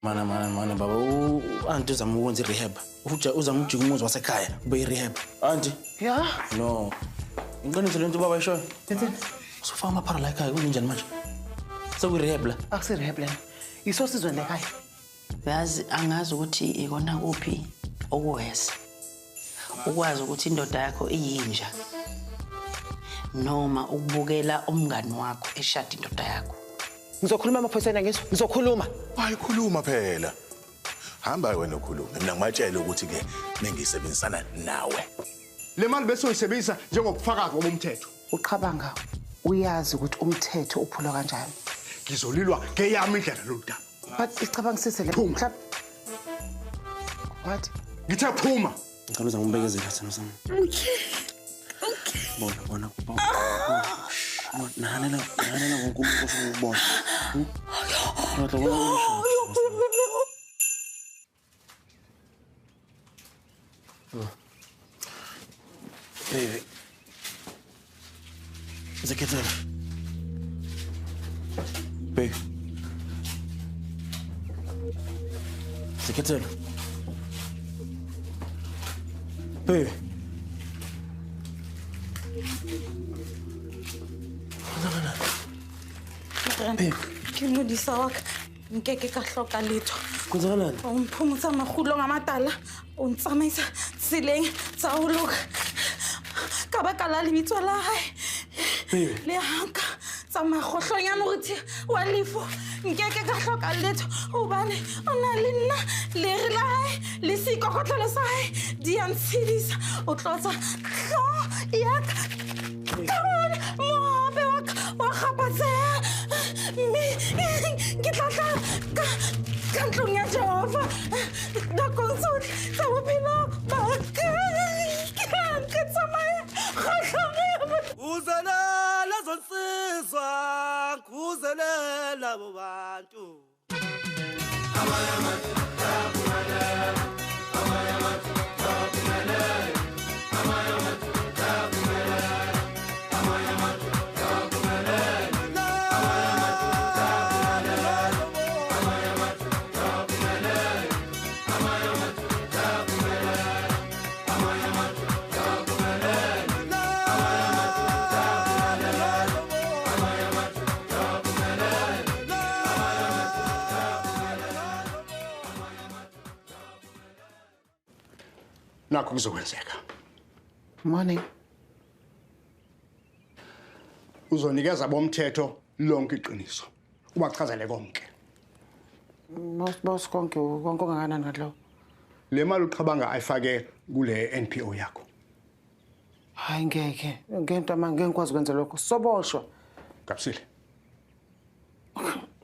Mana mana mana baba, u-anti uzama ukwenza i-rehab. Uzama ukujika umuzi wasekhaya ube i-rehab. Anti? Yeah? No. Ngiqiniso lento baba ayishoyo. Thithini? Usufaka amaphara la ekhaya kunjani manje? Sekuyi-rehab la? Akusi-rehab lena. Yisosizwe lekhaya. Uyazi angazi ukuthi ikona kuphi okuwesa. Ukwazi ukuthi indoda yakho iyinja. Noma ukubukela umngani wakho eshada indoda yakho. Ngizokhuluma amaphoyiseni ngizwe, ngizokhuluma. Hayi khuluma phela. Hamba wena ukhulume. Mina ngibatshele ukuthi ke mengisebenzisana nawe. Le mali bese uyisebenzisa njengobufakazi bomthetho. Uqhabanga uyazi ukuthi umthetho uphulwa kanjani. Ngizolilwa ngeyami indlela lolu daba. But icabangisise le mhlawumbe. What? Ngithe phuma. Ngicela uzame umbekezela thina sami. Okay. Okay. Bona bona bona. Nahanela nahanela wonke umuntu ofuna ukubona. Baby. Zaketela. Baby. Zaketela. Baby. Baby. Ke modisa wa ka nkeke ka hloka letho. Kwenzakalani? O mphumutsa makgulong a matala, o ntsamaisa tseleng tsa ho loka. Ka baka la lebitso la hae. Le hanka tsamaya kgohlong ya morithi wa lefu. Nkeke ka hloka letho hobane o na le nna lere la hae le seikokotlelo sa hae di a ntshedisa. O tlotsa hlooho ya ka ka ona mohape wa ka wa kgaphatseha. Mme ke tla tla ka ntlong ya Jehova nakong tsohle tsa bophelo ba ka. Ke tsamaya kgohlong ya Uzelela zonsizwa, kuzelela bobantu. Nakho kuzokwenzeka. Morning. Uzonikeza bomthetho lonke iqiniso. Ubachazele konke. Boss konke konke ongakanani ngalokho? Le mali uqhabanga ayifake kule NPO yakho. Hayi ngeke. Ngento ngeke ngikwazi ukwenza lokho. Soboshwa. Gabisile.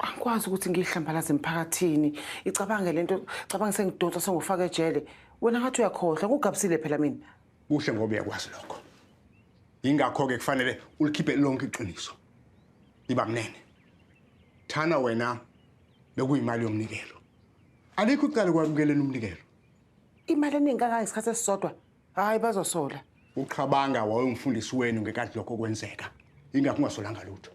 Angikwazi ukuthi ngiyihlambalaze emphakathini. Icabange lento, cabange sengidonsa sengufaka ejele. Wena ngathi uyakhohlwa, ngugabisile phela mina. Kuhle ngoba uyakwazi lokho. Ingakho ke kufanele ulikhiphe lonke iqiniso. Iba mnene. Thana wena bekuyimali yomnikelo. Alikho icala kwamukeleni umnikelo. Imali eningi kangaka isikhathi esisodwa. Hayi bazosola. Uqhabanga wayengumfundisi wenu ngekathi lokho kwenzeka. Ingakho ungasolanga lutho.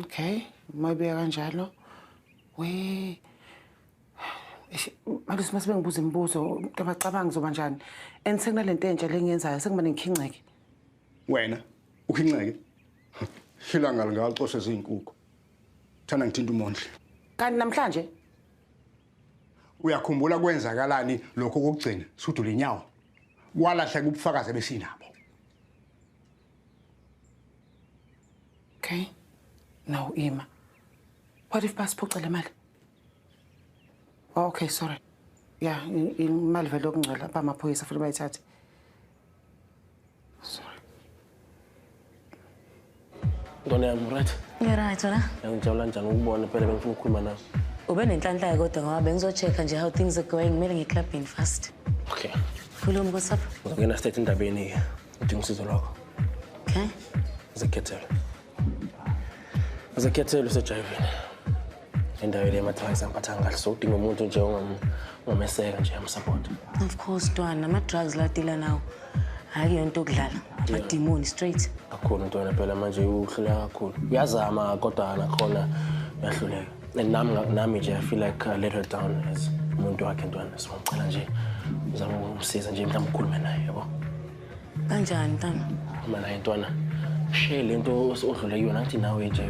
Okay, maybe kanjalo. We Malusi mase bengibuza imibuzo, abacabanga ngizoba njani? And sekunalento entsha lengiyenzayo, sekumane ngikhinceke. Wena ukhinceke? Ilanga lingaxosha izinkukhu. Thana ngithinta umondli. Kanti namhlanje uyakhumbula kwenzakalani lokho kokugcina sudule inyawo. Kwalahleka ubufakazi besinabo. Okay. Now ima. What if basiphuca le mali? Oh, okay, sorry. Yeah, imali vele yokungcola bamaphoyisa futhi bayithathe. Sorry. Ntwana yami, right? Ngi-right wena? Ngijabula njani ukubona phela bengifuna ukukhuluma nawe. Ube nenhlanhla kodwa ngoba bengizo-check-a nje how things are going. Kumele ngiye-clubini fast. Okay. Khuluma what's up? Ngizongena straight endabeni-ke. Udinga usizo lwakho. Okay. Ngizokhethela. Ngizokhethela usejayivini. Endaweni yama-drugs angiphathanga kahle, so udinga umuntu nje ongameseka nje amsupport. Of course, ntwana, ama-drugs la deala nawo. Hhayi yonto okudlala. Amadimoni straight. Kakhulu ntwana phela manje uhluleka kakhulu. Uyazama kodwa nakhona uyahluleka. And nami nje I feel like I let her down as umuntu wakhe ntwana. So ngicela nje uzame ukumsiza nje mhlawumbe ukhulume naye yabo. Kanjani ntwana? Uma naye ntwana share lento odlule kuyona ngathi nawe nje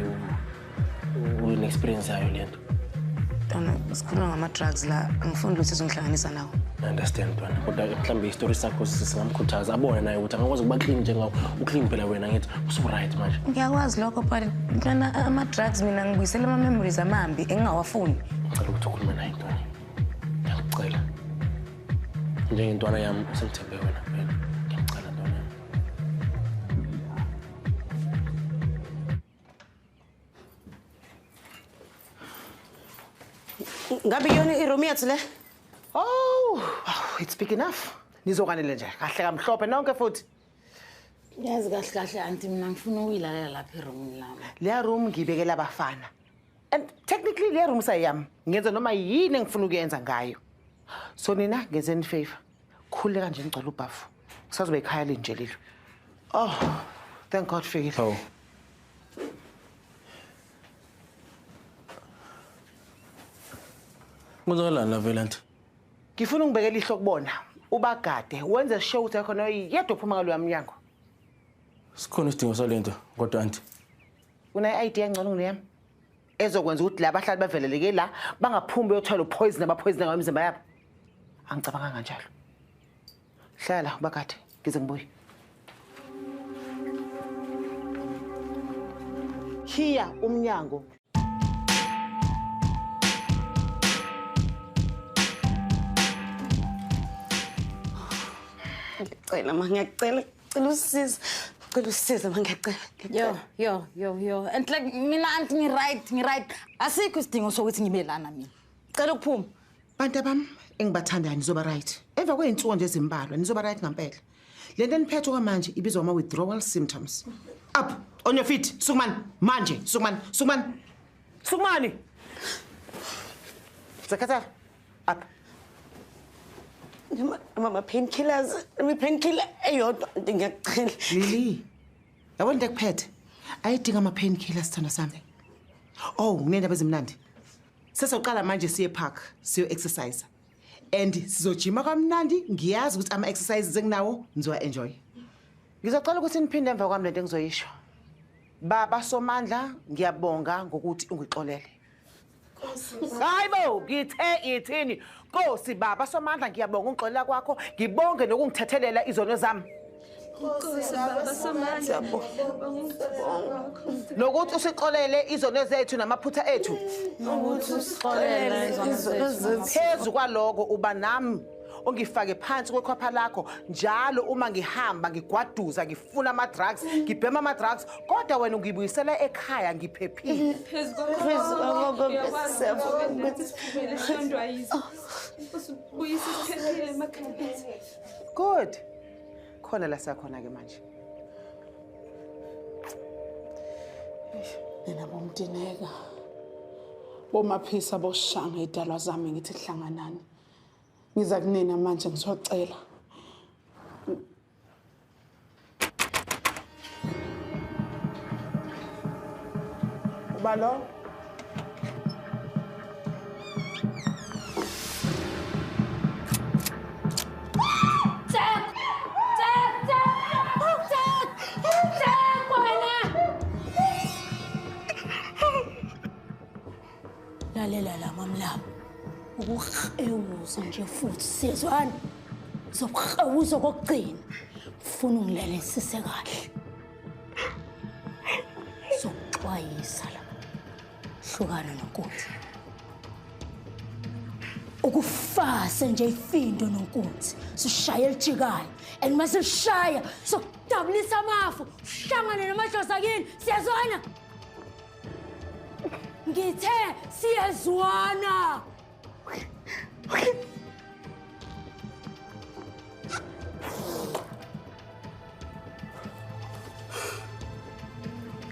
une experience yayo lento. Ntwana sikhuluma ngama drugs la angifuni lutho ezongihlanganisa nawo. I understand ntwana kodwa mhlawumbe isitori sakho singamkhuthaza abone naye ukuthi angakwazi ukuba clean njengawe uclean phela wena ngithi usu right manje. Ngiyakwazi lokho but ntwana ama drugs mina ngibuyisela ama memories amambi engingawafuni. Ngicela ukuthi ukhulume naye ntwana. Ngiyacela. Njengentwana yami usemthembe wena phela. Ngiyacela ntwana yami. Ngabe yona iroom yethu le? Oh, it's big enough. Nizokwanele nje kahle kamhlophe nonke futhi. Yazi kahle kahle auntie mina ngifuna ukuyilalela lapha eroomini lami. Leya room ngibekela abafana. And technically leya room sayami. Ngenza noma yini engifuna ukuyenza ngayo. So nina ngenzeni favor. Khuleka nje ngicela ubhafu. Kusazobe ikhaya linje lelo. Oh, thank God fikile. Oh. Kwenzakalani la vele auntie? Ngifuna ungibekele ihlo kubona. Ubagade, wenze sure ukuthi akho noyedwa uphuma ngaloya mnyango. Sikhona isidingo salento kodwa auntie. Una idea engcono kuneyami? Ezokwenza ukuthi laba abahlali baveleleke la bangaphumi beyothola upoison abapoison ngayo imizimba yabo. Angicabanga kanjalo. Hlala ubagade, ngize ngibuye. Khiya umnyango. Ngicela ma ngiyacela, ngicela usisize. Ngicela usisize ma ngiyacela. Yo yo yo yo. And like mina auntie ngi right. Asikho isidingo sokuthi ngibe lana mina. Ngicela ukuphuma. Bantu abami engibathandayo nizoba right. Emva kwey'nsuku nje ezimbalwa nizoba right ngempela. Le nto eniphethe kwamanje ibizwa ama withdrawal symptoms. Up on your feet, sukumani manje, sukumani, sukumani. Sukumani. Zakatha. Up. Mama painkillers, mi painkiller eyodwa ngiyacela. Lily. Yabona into ekuphethe. Ayidinga ama painkillers sithando sami. Oh, nginendaba ezimnandi. Sesoqala manje siye park, siyo exercise. And sizojima kamnandi, ngiyazi ukuthi ama exercises enginawo ngizowa enjoy. Ngizocela ukuthi niphinde emva kwami lento engizoyisho. Baba Somandla, ngiyabonga ngokuthi ungixolele. Hayibo, ngithe ithini? Nkosi Baba Somandla, ngiyabonga ungixolela kwakho, ngibonge nokungithethelela izono zami. Nkosi Baba Somandla, nokuthi usixolele izono zethu namaphutha ethu. Nokuthi usixolele izono zethu. Phezu kwaloko uba nami ungifake phansi kwekhwapha lakho njalo uma ngihamba ngigwaduza ngifuna ama drugs ngibhema ama drugs kodwa wena ungibuyisela ekhaya ngiphephile. Phezu kwaloko siyabonga siphumelele sithandwa yizo. Usibuyise siphephile emakhaya ethu. Good. Khona la sakhona ke manje. Nina bomdineka. Bomaphisa boshanga idalwa zami ngithi hlanganani. Ngiza kunina manje ngizocela. Uba lo? Lalela la mamlabo. Ukuhewuza nje futhi sizwana. Zokuhewuza kokugcina. Ufuna ungilalelisise kahle. Zokuxwayisa la. Hlukana noNkunzi. Ukufase nje ifindo noNkunzi. Sishaye elijikayo. And masishaya sokudabulisa amafu. Uhlangane namadlozi akini. Siyazwana. Ngithe siyezwana. Okay.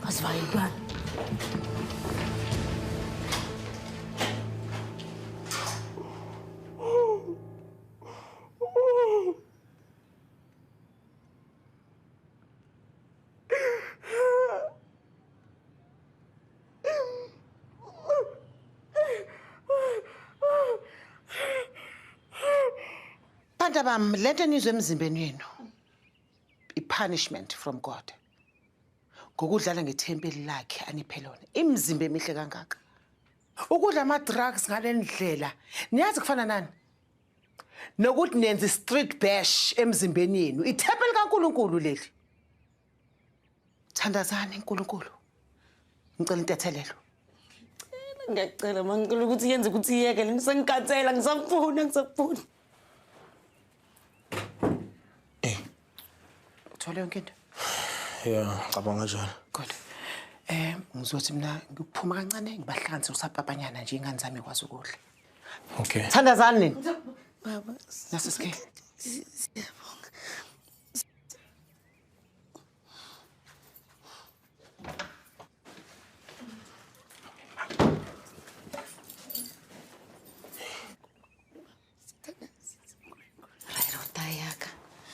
Asivale intwana. Bantu bami, lento enizwe emzimbeni yenu i-punishment from God. Ngokudlala ngethempeli lakhe aniphe lona. Imizimba emihle kangaka. Ukudla ama-drugs ngale ndlela, niyazi kufana nani? Nokuthi nenze street bash emzimbeni yenu. Ithempeli kaNkulunkulu leli. Thandazani uNkulunkulu. Ngicela intethelelo. Ngiyacela maNkulunkulu ukuthi yenze ukuthi iyeke le ngisengikhathela ngisafuna ngisafuna. Uthole yonke into? Yeah, ngicabanga kanjalo. Good. Ngizothi mina ngikuphuma kancane ngibahlanganise usapapanyana nje ingane zami ikwazi ukudla. Okay. Thandazani nini? Baba. Nasi sike. Siyabonga.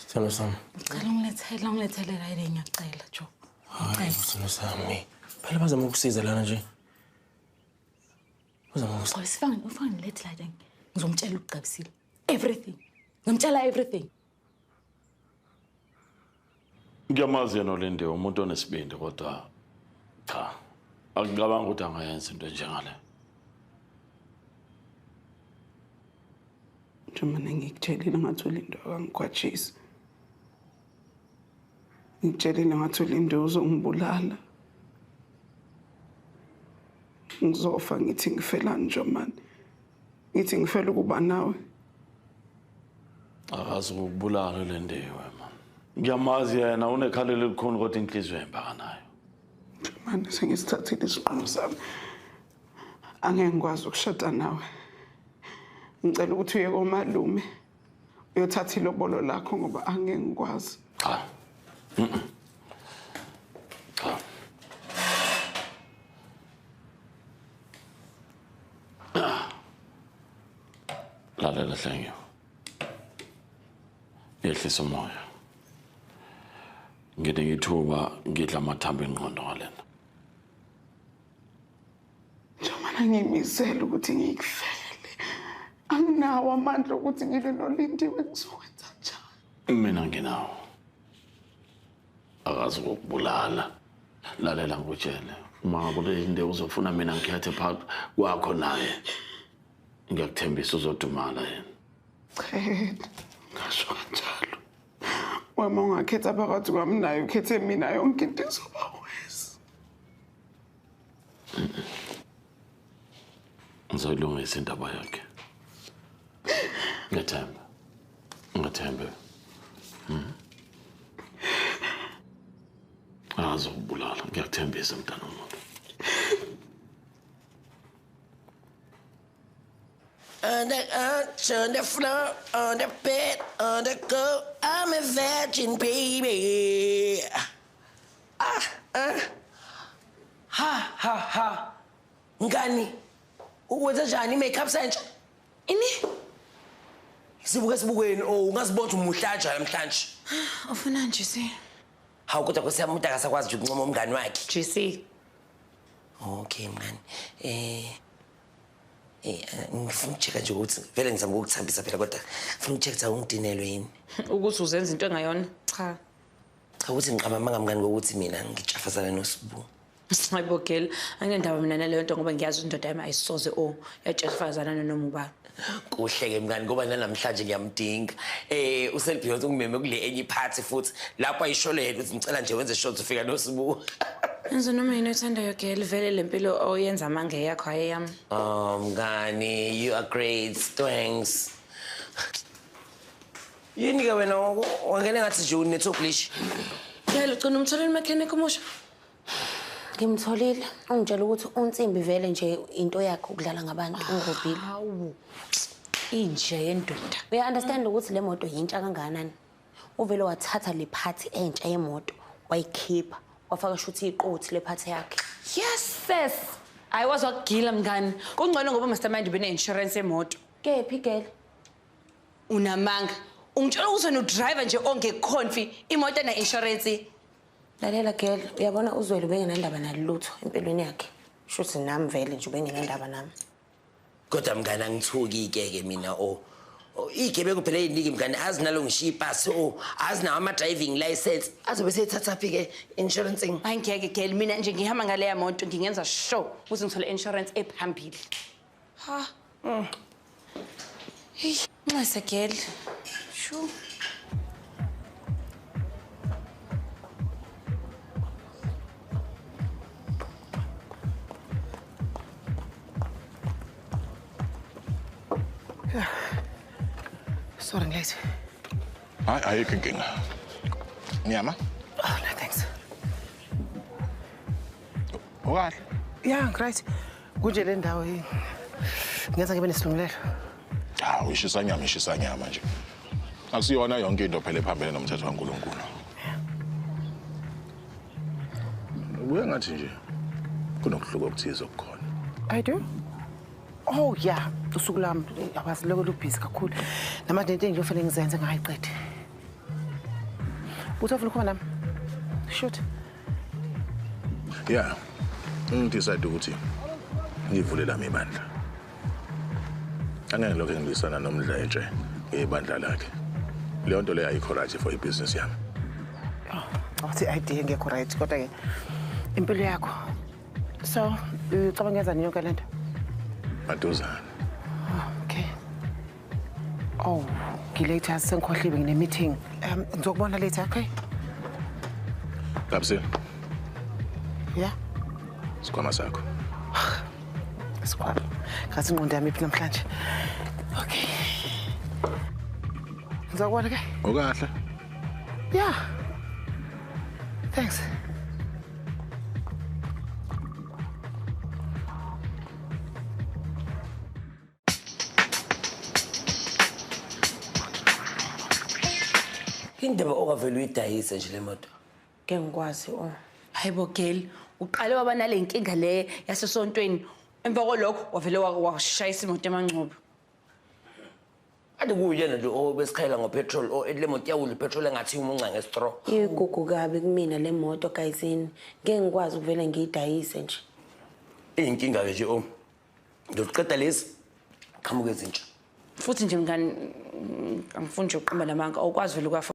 Sithando sami. Ngicela ungilethele, ungilethele la ile ngiyacela Jo. Hayi, sithando sami. Phela bazama ukusiza lana nje. Bazama ukusiza. Sifanga, ufanga ngilethe la ile. Ngizomtshela uGqabisile. Everything. Ngimtshela everything. Ngiyamazi yena uLindiwe, umuntu onesibindi kodwa cha. Angicabanga ukuthi angayenza into enjengale. Njengoba ngikutshelile ngathi uLindiwe akangigwajisi. Ngitshelile ngathi uLindiwe uzongibulala. Ngizofa ngithi ngifelani Njomane. Ngithi ngifela ukuba nawe. Akazi ukubulala uLindiwe man. Ngiyamazi yena unekhala elikhulu kodwa inhliziyo embi akanayo. Njomane sengisithathile isinqumo sami. Angeke ngikwazi ukushada nawe. Ngicela ukuthi uye komalume uyothatha ilobolo lakho ngoba angeke ngikwazi. Cha. Cha. Lalela Hlengiwe. Yehlisa umoya. Ngidinga ithuba ngidla amathambo engqondo ngalena. Njengoba ngiyimisela ukuthi ngikufele. Anginawo amandla ukuthi ngilwe noLindiwe ngizokwenza njani? Mina nginawo. Akazi ukukubulala. Lalela ngikutshele. Uma kuLindiwe uzofuna mina ngikhethe phakathi kwakho naye. Ngiyakuthembisa uzodumala yena. Cha, ngasho kanjalo. Wena ungakhetha phakathi kwami naye ukhethe mina yonke into izoba worse. Ngizoyilungisa indaba yakhe. Ngethemba. Ngethembe. Azokubulala, ngiyakuthembisa mntana womuntu. On the on the floor, on the bed, on the go. I'm a virgin, baby. Ah, ah. Ha, ha, ha. Ngani, ukwenza njani makeup sentsha? Ini? Sibuke esibukweni, oh, ungazibona ukuthi umuhle kanjani namhlanje. Ufuna nje si? Hawu kodwa Nkosi yami umuntu akasakwazi nje ukuncoma umngani wakhe. GC. Okay, mngani. Ngifuna ukuchecka nje ukuthi vele ngizama ukukuthambisa phela kodwa ngifuna ukuchecka ukuthi ungidinelwe yini. Ukuthi uzenza into engayona? Cha. Cha ukuthi ngiqamba amanga mngani ngokuthi mina ngijafazana noSibu. Hayibo girl, anginendaba mina naleyo nto ngoba ngiyazi indoda yami ayisoze o yajafazana nanoma ubani. Kuhle-ke mngani ngoba nanamhlanje ngiyamdinga. uSelbiyonce ungimeme kule enye iphathi futhi lapho ayisholo yena ukuthi ngicela nje wenze short ufika noSibu. Enza noma yini oyithandayo girl, vele le mpilo oyenza amanga eyakho ayeyami. Oh mngani, you are great, thanks. Yini-ke wena wangena ngathi nje une-top-leash? Girl, ugcina umtholile umakhenikhi omusha? Ngimtholile, ungitshela ukuthi uNsimbi vele nje into yakhe ukudlala ngabantu ungirobhile. Hawu. Inje yendoda. Uya understand ukuthi le moto yintsha kangakanani? Uvele wathatha le phathi entsha yemoto wayikhipha, wafaka shuthi iqothi le phathi yakhe. Yes sis. Hayi wazi wakugila mngani. Kungcono ngoba mastermind bene insurance yemoto. Kephi girl? Unamanga. Ungitshela ukuthi wena udriver nje ongekhonfi imoto ena insurance. Lalela girl, uyabona uZweli ubengenandaba nalutho empilweni yakhe. Shuthi nami vele nje ubengenandaba nami. Kodwa mngani angithuki-ke ke mina o Igebengu phela eyiningi mngani azinalo ngisho ipasi o azinawo ama-driving license azobe seyithathaphi-ke insurance. Hayi ngeke girl, mina nje ngihamba ngaleya moto ngingenza sure ukuthi ngithole insurance ephambili. Ha. Hey, nxese girl. Sure. Sorry, late. Hayi, ayikho inkinga. Nyama? Oh, no, thanks. Ukahle? Yeah, great. Kunje le ndawo yini? Ngenza ngibe nesilungelelo. Hawu, ishisa nyama nje. Akusiyona yonke into phela ephambene nomthetho kaNkulunkulu. Ubuye ngathi nje kunokuhluka okuthize okukhona. I do? Oh yeah, usuku lami abasiloko lubhizi kakhulu. Namanje into engiyofanele ngizenze ngayiqede. Uthi ufuna ukuba nami? Shoot. Yeah. Ngidecide ukuthi ngivule lami ibandla. Angeke ngilokhu ngilisana nomdletshe ngebandla lakhe. Leyo nto leyo ayikho right for ibhizinisi yami. Oh, awuthi idea ngekho right kodwa ke impilo yakho. So, ucabanga ngenzani yonke lento? Maduzane. Okay. Oh, ngilate sengikhohliwe ngine meeting. Ngizokubona later, okay? Gabsile. Yeah. Sikhwama sakho. Sikhwama. Ngathi ingqondo yami iphi namhlanje. Okay. Ngizokubona ke. Ukahle. Yeah. Thanks. Indaba okavele uyidayise nje le moto. Ngeke ngikwazi o. Hayibo girl, uqale waba nale nkinga le yasesontweni. Emva kwalokho wavele washayisa imoto emangcobo. Ade kuyena nje obesikhayela ngopetrol o le moto yawula ipetrol engathi umunca ngestraw. Igugu kabi kumina le moto guysini. Ngeke ngikwazi ukuvele ngiyidayise nje. Inkinga ke nje o. Ngizoqeda lezi qhamuke ezintsha. Futhi nje mngani angifuni nje ukuqamba namanga awukwazi vele ukwafa.